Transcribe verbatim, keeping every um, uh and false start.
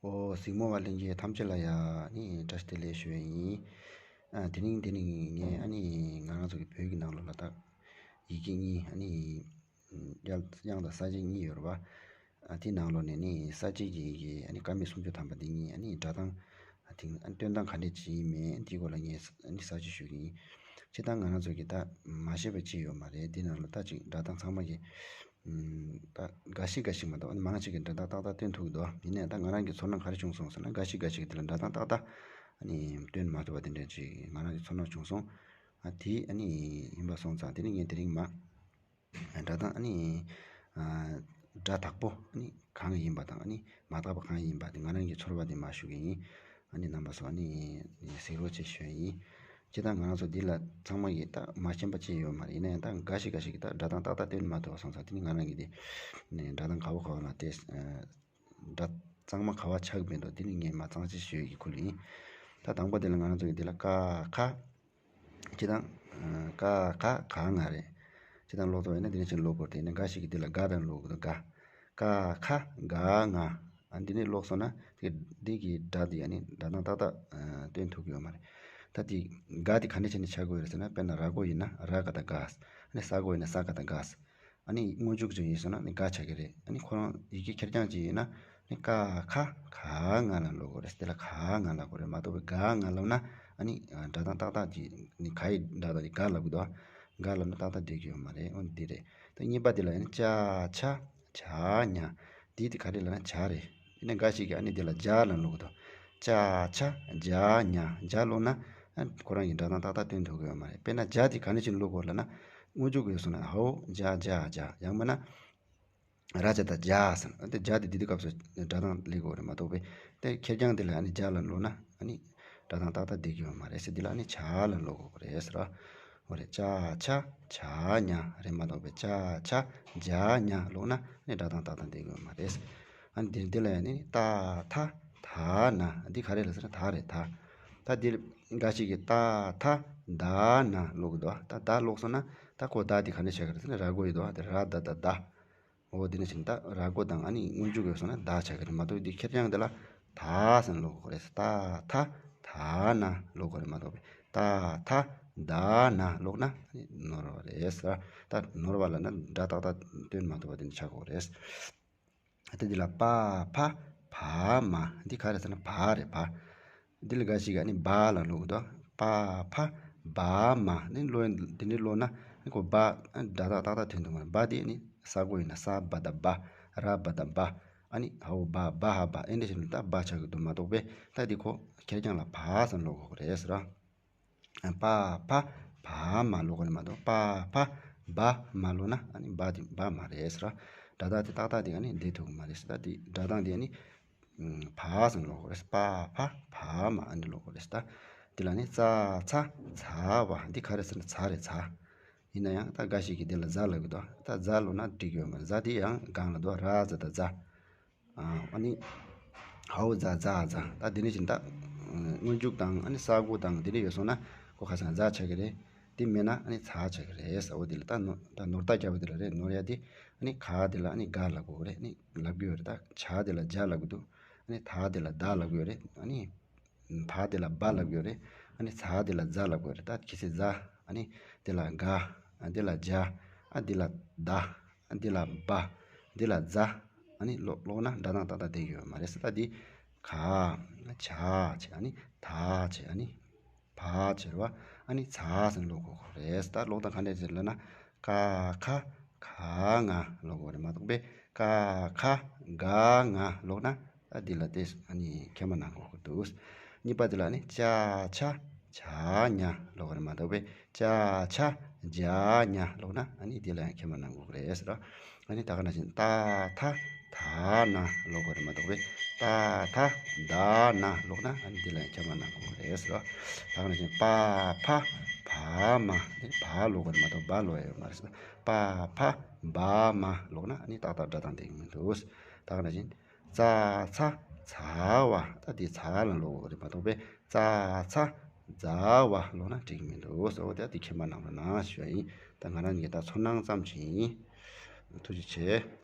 ཨོ་གཟིགས་མོ་བ་ལྷན་རྒྱས་ཐམས་ཅད་ལ་ཡ་ཨ་ནི་བཀྲ་ཤིས་བདེ་ལེགས་ཞུ་ཡ་ཡིན། ཨ་དེ་རིང་དེ་རིང་ངས་ཨ་ནི་ང་རང་ཚོ་གི་བོད་ཀྱི་ནང་ལོགས་ལ་ད་ཡི་གེ་གཉིས་ཨ་ནི་དབྱངས་དང་ས་བཅད་གཉིས་ཡོད་རེད་པ། ཨ་དེའི་ནང་ལོགས་ནས་ནི་ས་བཅད་ཀྱི་ཡི་གེ་ཨ་ནི་ཀ་མད་སུམ་ཅུ་ཐམ་པ་འདི་གཉིས་ཨ་ནི་སྒྲ་གདངས་ཨ་དེ་ཨ་ནི་སྟོན་སྟངས་ག་འདྲས་ཅིག་ཡིན་མིན་འདིའི་སྐོར་ལ་ངས་ཨ་ནི་ས་བཅད་ཞུ་གི་ཡིན། སྤྱིར་བཏང་ང་རང་ཚོ་གི་ད་མ་ཤེས་པ་ཅིག་ཡོད་མ་རེད། འདི་ནང་ལ་ད་ཅིག་སྒྲ་གདངས་ཚང་མ་གི་ད་འགའ་ཞིག་འགའ་ཞིག་མ་གཏོགས་ཨ་ནི་མང་ཆེ་གི་སྒྲ་གདངས་ཏག་ཏག་སྟོན་ཐུབ་ཀྱི་འདུག་ཡིན་ནའི་ད་ང་རང་གི་ཚོར་སྣང་ག་རེ་བྱུང་སོང་ཟེར་ན། འགའ་ཞིག་འགའ་ཞིག་གི་དེ་ལ་སྒྲ་གདངས་ཏག་ཏག་ཨ་ནི་སྟོན་མ་ཐུབ་པ་དེ་འདྲ་ཅིག་ང་རང་གི་ཚོར་སྣང་བྱུང་སོང་། ཨ་དེ་ཨ་ནི་ཡིན་པ་སོང་ཙང་དེ་ནི་ངས་དེ་རིང་མ་སྒྲ་གདངས་ཨ་ནི་ཨ་སྒྲ་དག་པོ་ཨ་ནི་གང་ཡིན་པ་དང་ཨ་ནི་མ་དག་པ་གང་ཡིན་པ་དེ་ང་རང་གི་ཚོར་བ་དེ་མ་ཞུ་གི་ཡིན། ཨ་ནི་རྣམ་པ་ཚོ་ཨ་ནི་གཟིགས་རོགས་བྱེད་ཞུ་ཡ་ཡིན། སྤྱིར་བཏང་ང་རང་ཚོ་འདི་ལ་ཚང་མ་གིས་ད་མ་མཁྱེན་པ་ཅི་ཡོད་མ་རེད། ཡིན་ན་ཡང་ད་འགའ་ཞིག་འགའ་ཞིག་གིས་ད་སྒྲ་གདངས་ཏག་ཏག་སྟོན་མ་ཐུབ་པ་སོང་ཙང་དེ་ནི་ང་རང་གིས་དེ་ནས་སྒྲ་གདངས་ག་བ་ག་བ་ལ་དེ་སྒྲ་གཙང་མ་ག་བ་ཆགས་མི་འདུག་དེ་ནི་ངས་མ་གཙང་ཆེ་ཞུ་ཡི་གི་ཁུལ་ཡིན། ད་དང་པོ་དེ་ལ་ང་རང་ཚོ་གིས་འདི་ལ་ཀ་ཁ། སྤྱིར་བཏང་ཀ་ཁ་ག་ང་རེད། སྤྱིར་བཏང་ཀློག་ཐུབ་ཡིན་ན་དེ་ནི་ཅིག་ཀློག་དགོས་རེད། དེ་ནི་འགའ་ཞིག་གིས་འདི་ལ་ག་དང་ཀློག་གི་འདུག་ག་ཀ་ཁ་ག་ང་། ཨ་འདི་ནས་ཀློག་སོང་ན་དེ་འདི་གི་སྒྲ་འདི་ཨ་ནི་སྒྲ་གདངས་ཏག་ཏག་ཨ་སྟོན་ཐུབ་ཀྱི་ཡོད་མ་རེད། ད་དེ་ག་དེ་ག་འདྲ་བྱས་ནས་ཆགས་དགོས་རེད་ཟེར་ན། དཔེར་ན་ར་མགོ་ཡིན་ན་ར་ག་བཏགས་ག། ཨ་ནི་ས་མགོ་ཡིན་ན་ས་ག་བཏགས་ག། ཨ་ནི་སྔོན་འཇུག་ཅིག་ཡིན་སོང་ན་ཨ་ནི་ག་ཆགས་ཀྱི་རེད། ཨ་ནི་ཁོ་རང་ཡི་གེ་ཁེར་རྐྱང་ཅིག་ཡིན་ན་ཨ་ནི་ཀ་ཁ་ག་ང་ལ་ཀློག་དགོས་རེད། དེ་ལ་ག་ང་ལབ་དགོས་རེད་མ་གཏོགས་པའི་ག་ང་ལབ་ན་ཨ་ནི་སྒྲ་གདངས་ཏག་ཏག་ཅིག་ཨ་ནི་ག་ཡི་སྒྲ་གདངས་ཀྱི་ག་ལབ་གི་འདུག་ག་ལབ་ན་ཏག་ཏག་བསྡད་ཀྱི་ཡོད་མ་རེད། འོ་འདི་རེད། ད་གཉིས་པ་དེ་ལ་ཨ་ནི་ཅ་ཆ་ཇ་ཉ། འདི་དེ་ག་རེ་ལབ་ན་ཇ་རེད། ཡིན་ན་འགའ་ཞིག་གིས་ཨ་ནི་འདི་ལ་ཇ་ལབ་ཀློག་གི་འདུག་ཅ་ཆ་ཇ་ཉ། ཇ་ཀློག་ན་ཨ་ཁོ་རང་གི་སྒྲ་གདངས་ཏག་ཏག་སྟོན་ཐུབ་ཀྱི་ཡོད་མ་རེད། དཔེར་ན་ཇ་དེ་ག་ནས་ཕྱིན་ཀློག་དགོས་ལབ་ན། སྔོན་འཇུག་ཡོད་སོང་ན་ཧའོ་ཇ་ཇ་ཇ། ཡང་མིན་ན་ར་ཇ་བཏགས་རྗ་ཟེར་ན། ཨ་དེ་ཇ་དེ་འདི་དུས་སྐབས་སུ་སྒྲ་གདངས་སླེབས་ཀྱི་ཡོད་རེད་མ་གཏོགས་པའི་དེ་ཁེར་རྐྱང་དེ་ལ་ཨ་ནི་ཇ་ལབ་ཀློག་ན་ཨ་ནི་སྒྲ་གདངས་ཏག་ཏག་བསྡད་ཀྱི་ཡོད་མ་རེད་ཟེར། འདི་ལ་ཨ་ནི་ཇ་ལབ་ཀློག་དགོས་རེད་ཟེར་བ། འོ་རེད། ཅ་ཆ་ཇ་ཉ་རེད་མ་གཏོགས་པའི་ཅ་ཆ་ཇ་ཉ་ཀློག་ན་ཨ་ནི་སྒྲ་གདངས་ཏག་ཏག་བསྡད་ཀྱི་ཡོད་མ་རེད། ཨ་ནི་འདི་འདི་ལ་ཡང་ནི་ཏ་ཐ་ད་ན། འདི་ག་རེ་ལབ་ཟེར་ན་ད་རེད། ད་ད་འདི་འགའ་ཞིག་གིས་ཏ་ཐ་ད་ན་ཀློག་གི་འདུག་ད་ད་ཀློག་སོང་ན་ད་ཁོ་ད་འདི་ག་ནས་ཆགས་ཀྱི་རེད་ཟེར་ན་ར་མགོ་ཡི་འདུག་དེ་ར་ད་ད་ད། འོ་དེ་ནས་ཕྱིན་ད་ར་མགོ་དང་ཨ་ནི་སྔོན་འཇུག་ཡོད་སོང་ན་ད་ཆགས་ཀྱི་རེད་མ་གཏོགས་འདི་ཁེར་རྐྱང་འདི་ལ་ད་ཟེར་ན་ཀློག་དགོས་རེད། ཏ་ཐ་ད་ན་ཀློག་དགོས་རེད་མ་གཏོགས་པའི་ཏ་ཐ་ད་ན་ཀློག་ན་ནོར་བ་རེད་ཟེར། ད་ནོར་བ་ལབ་ན་སྒྲ་ཏག་ཏག་སྟོན་མ་ཐུབ་པ་དེ་འདྲ་ཆགས་ཀྱི་ཡོད་རེད། ད་འདི་ལ་པ་ཕ་བ་མ། འདི་ག་རེ་ཟེར་ན་བ་རེད་བ། འདི་ལ་འགའ་ཞིག་གིས་ཨ་ནི་བ་ལབ་ཀློག་གི་འདུག་པ་ཕ་བ་མ། འདི་ཀློག་འདི་འདྲ་ཀློག་ན་ཨ་ཁོ་བ་ཨ་སྒྲ་ཏག་ཏག་ཏག་ཐོན་འདུག་མ་རེད། བ་འདི་ཨ་ནི་ས་མགོ་ཡིན་ན་ས་བ་བཏགས་བ། ར་བ་བཏགས་རྦ། ཨ་ནི་ཧ་འོ་བ་བ་ཧ་བ། ཨེ་འདྲ་བྱས་ན་ད་བ་ཆགས་ཀྱི་འདུག་མ་གཏོགས་པས་ད་འདི་ཁོ་ཁེར་རྐྱང་ལ་བ་ཟེར་ན་ཀློག་དགོས་རེད་ཟེར། པ་ཕ་བ་མ་ཀློག་གི་རེད་མ་གཏོགས་པ་ཕ་བ་མ་ཀློག་ན་ཨ་ནི་བ་དེ་བ་མ་རེད་ཟེར། སྒྲ་གདངས་དེ་ཏག་ཏག་དེ་ཨ་ནི་བསྡད་ཐུབ་ཀྱི་མ་རེད་ཟེར། ད་དེ་སྒྲ་གདངས་དེ་ཨ་ནི་ཕ་ཟེར་ན་ཀློག་གི་རེད། པ་ཕ་བ་མ་ཨ་ནི་ཀློག་གི་རེད་ཟེར། ད་དེ་ལ་ནི་ཙ་ཚ་ཛ་བ། འདི་ག་རེ་ཟེར་ན་ཛ་རེད་ཛ། ཡིན་ན་ཡང་ད་འགའ་ཞིག་གིས་དེ་ལ་ཛ་ལབ་ཀྱི་འདུག་ད་ཛ་ལབ་ན་འགྲིག་གི་ཡོད་མ་རེད། ཛ་དེ་ཡང་གང་ལ་འདུག་ར་ཛ་བཏགས་རྫ། ཨ་ནི་ཧའོ་ཛ་ཛ་ཛ། ད་འདི་ནས་ཕྱིན་ད་སྔོན་འཇུག་དང་ཨ་ནི་ས་མགོ་དང་འདི་འདྲ་ཡོད་སོང་ན་ཁོ་ཁ་སང་ཛ་ཆགས་ཀྱི་རེད། འདི་མེད་ན་ཨ་ནི་ཚ་ཆགས་ཀྱི་རེད་ཟེར། འོ་འདི་ལ་ད་ནོར་ད་ནོར་རྟགས་རྒྱབ་པ་འདི་ལ་རེད། ནོར་ཡ་དེ་ཨ་ནི་ག་དེ་ལ་ཨ་ནི་ག་ལབ་དགོས་རེད། ཨ་ནི་ལབ་ཀྱི་ཡོད་རེད། ད་ཇ་དེ་ལ་ཇ་ལབ་ཀྱི་འདུག་ཨ་ནི་ད་དེ་ལ་ད་ལབ་ཀྱི་ཡོད་རེད། ཨ་ནི་བ་དེ་ལ་བ་ལབ་ཀྱི་ཡོད་རེད། ཨ་ནི་ཚ་དེ་ལ་ཛ་ལབ་ཀྱི་ཡོད་རེད། ད་གལ་སྲིད་ཛ། ཨ་ནི་དེ་ལ་ག་ཨ་འདི་ལ་ཇ། ཨ་འདི་ལ་ད། ཨ་འདི་ལ་བ། འདི་ལ་ཛ། ཨ་ནི་ཀློག་ཀློག་ན་སྒྲ་གདངས་ཏག་ཏག་བསྡད་ཀྱི་ཡོད་མ་རེད་ཟེར། ད་འདི་ག་ཇ་བྱས། ཨ་ནི་ད་བྱས། ཨ་ནི་བ་བྱས་རེད་བ། ཨ་ནི་ཛ་ཟེར་ན་ཀློག་དགོས་རེད་ཟེར། ད་ཀློག་སྟངས་ག་འདྲ་རེད་ལབ་ན། ཀ་ཁ་ག་ང་ཀློག་དགོས་རེད་མ་གཏོགས་པས་ཀ་ཁ་ག་ང་ཀློག་ན་ད་འདི་ལ་དེ་ཨ་ནི་ཁྱད་མ་གནང་དགོས་ཀྱི་འདུག་གཉིས་པ་འདི་ལ་ནི་ཅ་ཆ་ཇ་ཉ་ཀློག་དགོས་རེད་མ་གཏོགས་པས་ཅ་ཆ་ཇ་ཉ་ཀློག་ན་ཨ་ནི་འདི་ལ་ཡང་ཁྱད་མ་གནང་དགོས་ཀྱི་རེད་ཟེར། ཨ་ནི་ད་ག་ནང་བཞིན་ཏ་ཐ་ད་ན་ཀློག་དགོས་རེད་མ་གཏོགས་པས་ཏ་ཐ་ད་ན་ཀློག་ན་ཨ་ནི་འདི་ལ་ཡང་ཁྱད་མ་གནང་དགོས་ཀྱི་རེད་ཟེར། ད་ག་ནང་བཞིན་པ་ཕ་བ་མ། འདི་བ་ཀློག་དགོས་རེད་མ་གཏོགས་བ་ཀློག་ཡ་ཡོད་མ་རེད་ཟེར། པ་ཕ་བ་མ་ཀློག་ན་ཨ་ནི་ཏག་ཏག་སྒྲ་གདངས་ལྡན་གྱི་མི་འདུག་ད་ག་ནང་བཞིན་ཙ་ཚ་ཛ་བ། ད་འདི་ཛ་ལབ་ཀློག་དགོས་རེད་མ་གཏོགས་པས་ཙ་ཚ་ཛ་བ་ཀློག་ན་འགྲིག་གི་མི་འདུག་ཟེར་བ་དེ་འདི་ཁྱད་པར་གནང་རོགས་གནང་ཞུ་བ་ཡིན། ད་ང་རང་གཉིས་ཀྱི་ད་ཚོར་སྣང་ཙམ་ཞིག་ཡིན། ཐུགས་རྗེ་ཆེ།